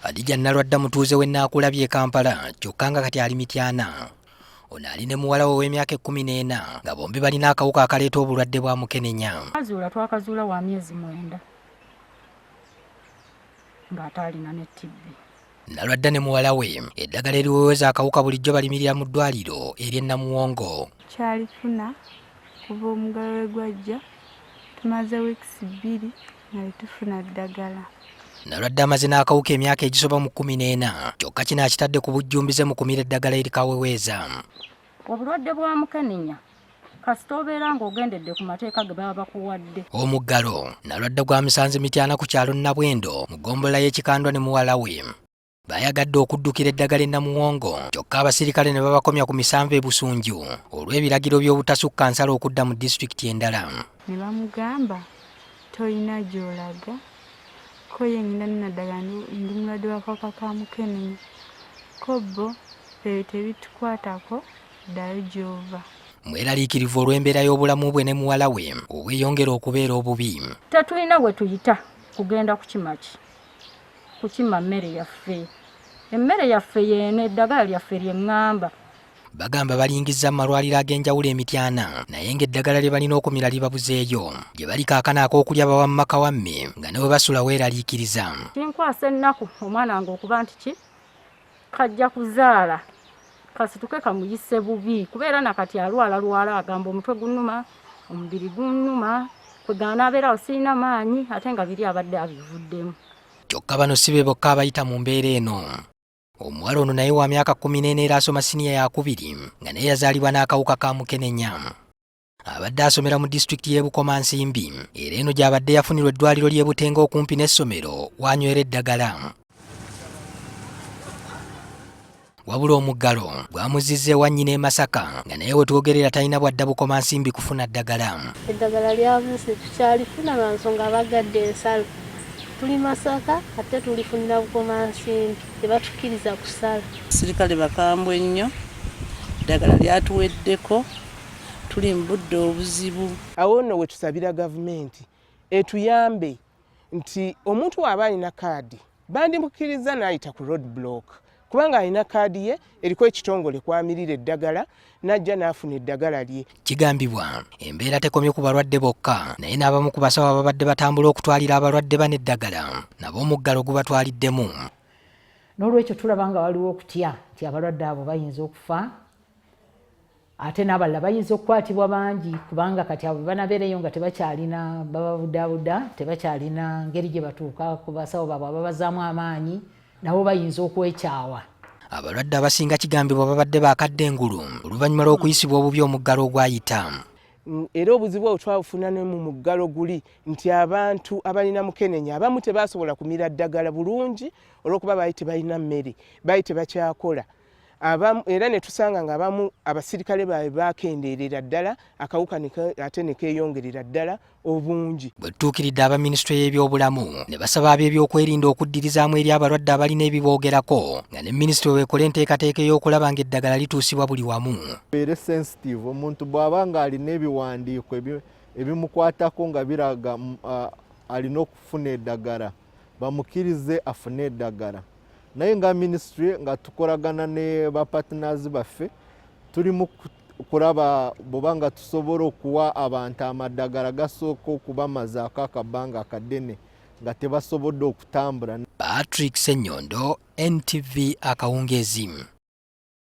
Hadija Nalwadda mutuuze w'e Naakulabye e Kampala kyokka nga kati ali Mityana. Ono ali ne muwala we ow'emyaka 14 nga bombi balina akawuka akaleeta obulwadde bwa mukenenya. Kazuula twakazuula wa myezi 9 ng'ate alina ne TB. Nalwadda ne muwala we eddagala eriweweeza akawuka bulijjo balimirira mu ddwaliro ery'e Namuwongo. Kyalifuna kuva omuggalo lwe gwajja tumaze weeks 2 nga tetufuna ddagala. Nalwadde amaze n'akawuka emyaka egisoba mu 14 kyokka kino akitadde ku bujjumbize mu kumira eddagala erikaweweeza. Obulwadde bwa mukenenya kasita obeera ng'ogendedde ku mateeka ge baba bakuwadde. Omuggalo Nalwadde gwamusanze Mityana ku kyalo Nabwendo mu ggombolola y'e Kikandwa ne muwala we. Baayagadde okuddukira eddagala e Namuwongo kyokka abasirikale ne babakomya ku misanvu e Busunju olw'ebiragiro by'obutasukka nsalo okudda mu disitulikiti endala. Ne bamugamba tolina gy'olaga ko ye ngenda nina ddagala ndi mulwadde wa kawuka ka mukenenya ko bo ebyo tebitukwatako ddayo gy'ova. Mweraliikirivu olw'embeera y'obulamu bwe ne muwala we obweyongera okubeera obubi. Tetulina we tuyita kugenda kukima ki kukima mmere yaffe. Emmere yaffe y'eno, eddagala lyaffe lye ŋŋamba. Bagamba balingizza mu malwaliro ag'enjawulo e Mityana naye ng'eddagala lye balina okumira libabuzeeyo. Gye bali kaakano ak'okulya bawamma kawamme nga ne we basula weeraliikiriza. Kinkwasa ennaku omwana wange okuba nti ki kajja kuzaala kasituke kamuyise bubi kuba era nakati alwala lwala agamba omutwe gunnuma, omubiri gunnuma, kwegamba n'abeerawo sirina maanyi ate nga biri abadde abivuddemu. Kyokka bano si be bokka abayita mu mbeera eno. Omuwala ono naye wa myaka 14 era asoma siniya yakubiri nga naye yazaalibwa n'akawuka ka mukenenya. Abadde asomera mu disitulikiti y'e Bukomansimbi era eno gy'abadde yafunirwa eddwaliro ly'e Butenga okumpi n'essomero w'anywera eddagala. Wabula omuggalo gwamuzzizza ewa nnyina e Masaka nga naye we twogerera talina bwadda Bukomansimbi kufuna ddagala. Eddagala lyabuze tukyalifuna lwa nsonga bagadde ensalo. Tuli Masaka ate tulifunira Bukomansimbi tebatukkiriza kusala. Abasirikale bakambwe nnyo, eddagala lyatuweddeko. Tuli mu budde obuzibu. Awo nno we tusabira gavumenti etuyambe nti omuntu w'aba alina kaadi bandimukkirizza n'ayita ku road block kubanga alina kaadi ye eriko ekitongole kw'amirira eddagala n'ajja n'afuna eddagala lye. Kigambibwa embeera tekomye ku balwadde bokka naye n'abamu ku basawo ababadde batambula okutwalira abalwadde bano eddagala nabo omuggalo gubatwaliddemu. N'olwekyo tulaba nga waliwo okutya nti abalwadde abo bayinza okufa ate n'abalala bayinza okukwatibwa bangi kubanga kati abo banabeereyo nga tebakyalina bababudaabuda, tebakyalina ngeri gye batuuka ku basawo baabwe ababazaamu amaanyi, nabo bayinza okwekyawa. Abalwadde abasinga kigambibwa babadde baakadde engulu oluvannyuma lw'okuyisibwa obubi omuggalo ogwayita. Era obuzibu obwo twabufuna ne mu muggalo guli nti abantu abalina mukenenya abamu tebasobola kumira ddagala bulungi olw'okuba baali tebalina mmere, baali tebakyakola. Abamu era ne tusanga nga abamu abasirikale baabwe bakendeerera ddala akawuka ate ne keeyongerera ddala obungi. Bwe tutuukiridde aba minisitule y'ebyobulamu ne basaba ab'ebyokwerinda okuddirizaamu eri abalwadde abalina ebiboogerako nga ne minisitule weekola enteekateeka ey'okulaba ng'eddagala lituusibwa buli wamu. Beere sensitive, omuntu bw'aba ng'alina ebiwandiiko ebimukwatako nga biraga alina okufuna eddagala, bamukkirize afune eddagala. Naye nga minisitule nga tukolagana ne ba partners baffe tuli mu kulaba bwoba nga tusobola okuwa abantu amaddagala gasooka okubamazaako akabanga akadene nga tebasobodde okutambula. Patrick Ssenyondo, NTV akawungeezi.